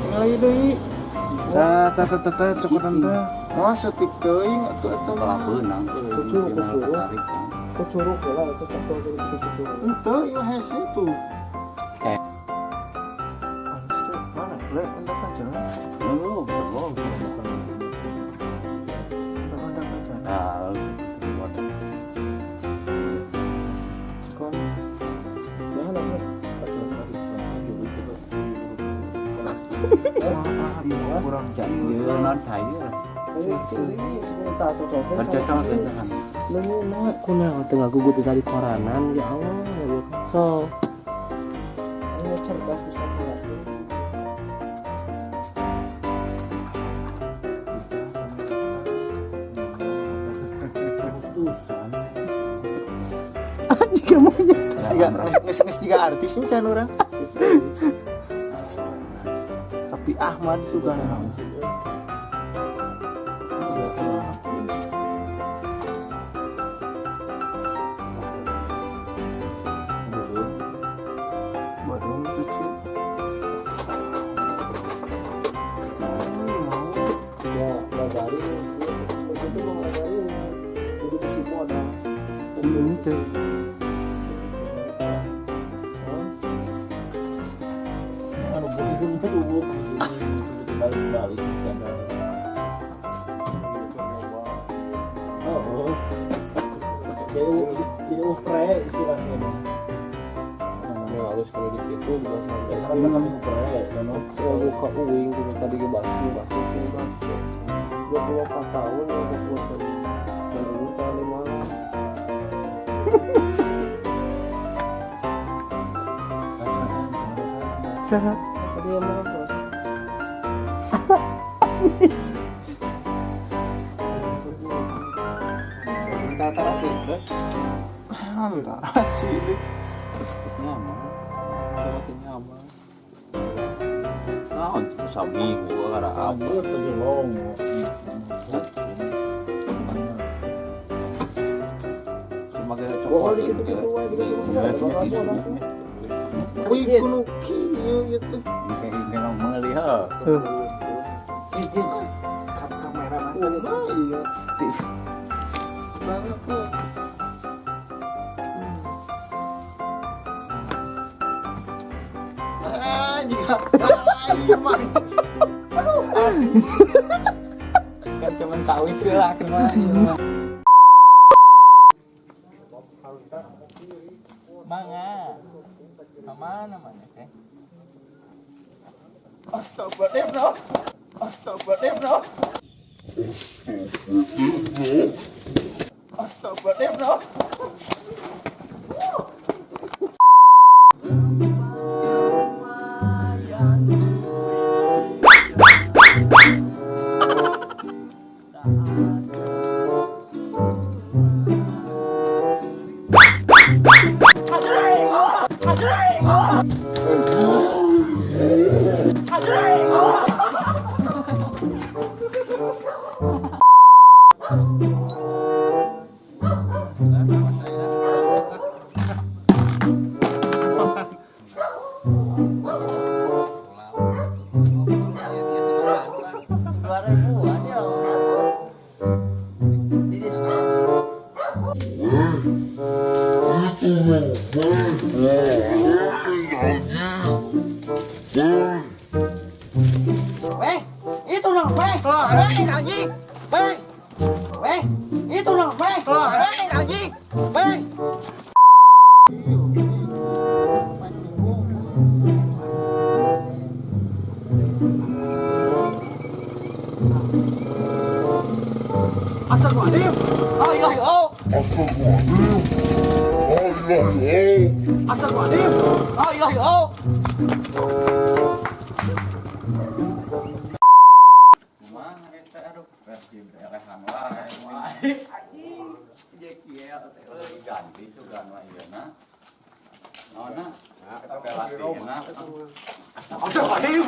Tinggal deui. Tah tah tah tah cokotan tah. Moal setik teuing atuh eta mah. Beunang. Kucuruk, kucuruk. Kucuruk lah itu takut gitu kucuruk. Henteu ieu hese tuh. Kayak. Halus teh mana? Le, entar kaca. Lu, lu. Entar kaca. Nah, buat Kon. Ya lah kaca tadi. Ah, ieu kurang ieu non cair. Bercocok kan. Leungeun kunaon teu ngagugut tadi koranan ya Allah ya so. Anu cerdas bisa berlatih. Agustusan. Anjing kamunya. Geus jiga artis nih can urang. Tapi Ahmad suka. Baru tuh cuy. Mau Ya, ngajarin itu mau ngajarin. Jadi mesti modal. Itu. Anu bubuk balik-balik kan. Oh. Jadi upre istilahnya. Ya halus kalau di situ juga sampai Biasanya kan kami upre, kan. Ya buka uing gitu tadi ke basi basi sih basi. 24 tahun ya 24 tahun. Dan umur tahun 5. Cara Tadi ngomong apa? Minta tarasi teh. Tarasi deh. Nyaman. Tarasi nyaman. Naon saminggu gara apa? Aku tuh longo. Sebagai Wah, dikit-dikit wae, dikit-dikit wae. Wih, kuno kieu ieu teh. Kayak meuli heuh. Cici. Kamera Kumaha ieu? Banget tuh. Ah, jika iya mah. Kan cuman tahu istilah kemana. Manga. Mana mana teh? Astagfirullah. Astagfirullah. Astagfirullah. Weh, itu dong, weh. Weh, anjing. Weh. Weh, itu dong, weh. Weh, anjing. Weh. Astagfirullahaladzim. Ayo, ayo. Astagfirullahaladzim. Ayo, ayo. Ganti juga mah ieu na. Naonna? Pelatihna. Astagfirullahaladzim.